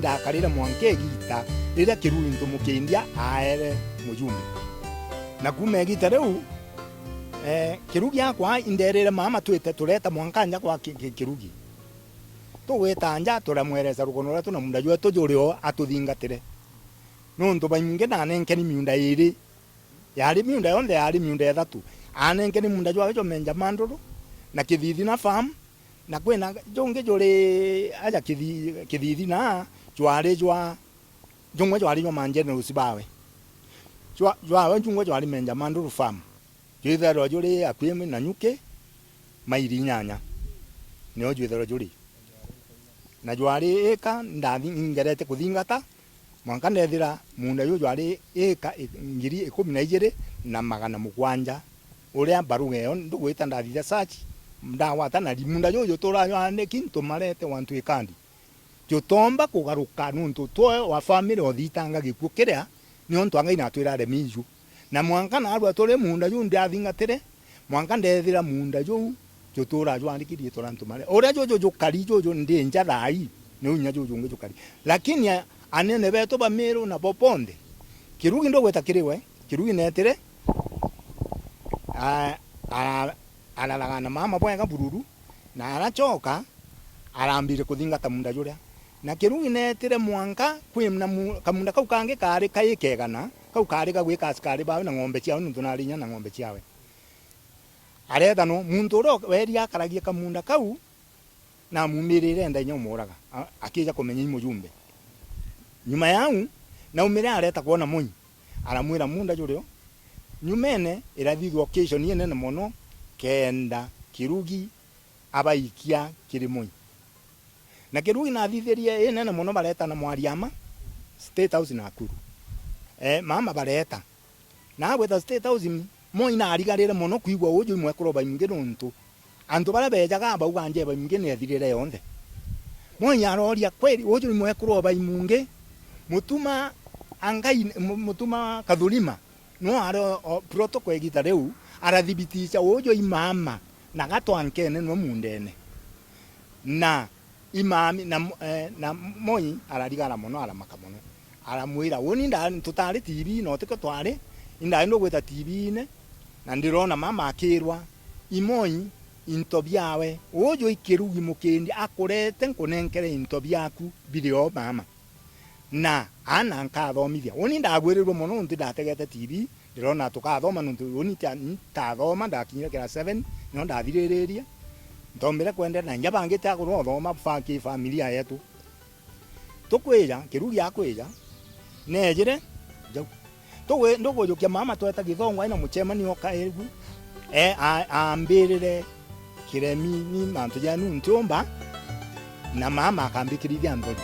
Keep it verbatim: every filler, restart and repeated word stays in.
Ndakarire mwanka igiita riria Kirugi Ntumukindia aere mujumbe. Na kuuma igiita riu, eh, Kirugi akwa inderire mama twite tureta mwanka nja kwa Ki-, Ki-, Kirugi. Tugwita nja, turamweresa rugono rwetu na muunda jwetu juri o atuthingatire. Nontu baingi nanenkeni miunda iiri. Yaari miunda yonthe, yaari miunda ithatu. Anenkeni muunda jwawe jwa Menja Manduru na Kithithina farm, na kwina jungi juri aja Kithi-, Kithithina, jwari jwa, jumwe jwari jwa ma generals bawe. Jwa-, jwawe jumwe jwari Menja Manduru farm. Jwithairwa juri akui na Nyuki, maili inyanya. Nio jwithairwa juri. Na jwari ika ndathi-, ngerete kuthingata, mwanka ndethira muunda juu jwari ika i-, ngiri ikumi na ijiri na magana mugwanja, uria mbaruga iyo ndugwita ndathithia search, ndagwata na ri-, muunda juu jutura jwandiki ntumarete wantu ikandi. Jutomba kugaruka nuntu twe wa family othitanga gikuu kiria, niontu a Ngai natwira aremi iju. Na mwanka naarua turi muunda juu ndiathingatire, mwanka ndethira muunda juu jutura jwandiki riitwa ria ntumare. Uria juju jukari, juju ndi nja thaa ii, niu inya juju jungi jukari. Lakini a-, anene betu ba Miru na bo bonthe, Kirugi ndugwita kiri we, Kirugi neetire, a-, ara-, araragana mama bwega bururu, na aracoka, arambire kuthingata muunda juria. Na Kirugi neetire mwanka kwi na mu-, kamuunda kau kangi kaari kai kegana, kau kaari ga gwika asikari bawe na ng'ombe ciawe, nontu naari inya na ng'ombe ciawe. Areeta no, muntu uria weeri akaragia kamuunda kau, namumirire enda inya umuuraga, a-, akija kumenya i mujumbe. Nyuma yau, naumire areeta kwona Moi, aramwira muunda jurio. Nyumene irathithua occasion inene mono kenda Kirugi abaikia kiri Moi. Na Kirugi nathithirie inene mono, bareeta na Mwariama, State House Nakuru. Eh, mama bareeta. Na agweta State House, Moi narigarire mono kwigua uju i mwekuru o baingi nontu antu baria beejaga bauga nja e baingi ni ethirire yonthe. Moi aroria, "Kweli uju i mwekuru o baimungi?" Mutuma a Ngai, mu-, Mutuma Kathurima, no ari o, o protocol igiita riu, arathibitisha uju i mama na gatwankene no muundene. Na imami, na mo-, eh, na Moi ararigara mono, aramaka mono. Aramwira, "Uuni nda-, tutari T V, na utikio twari, indari ndugwita T V-ine, na ndirona mama akirwa, i Moi, into biawe, uju i Kirugi Mukindi akurete nkunenkere into biaku biri o mama." Na aana nkathomithia. Uuni ndagwirirwe mono nontu ndategete T V, ndirona tukathoma nontu uuni ntathoma, ndakinyire class seven, nio ndathiriririe. Ntombire kwenderea na inya bangi ti akurwa uthoma fa-, ki familia yetu. Tukwija, Kirugi akwija, neejire jau. Tugwi-, ndukujukia mama tweta Githongo aina mucemanio kaegu, e, a-, aambirire kiremi ni mantu jenu ntiumba, na mama akambikirithia nthoni.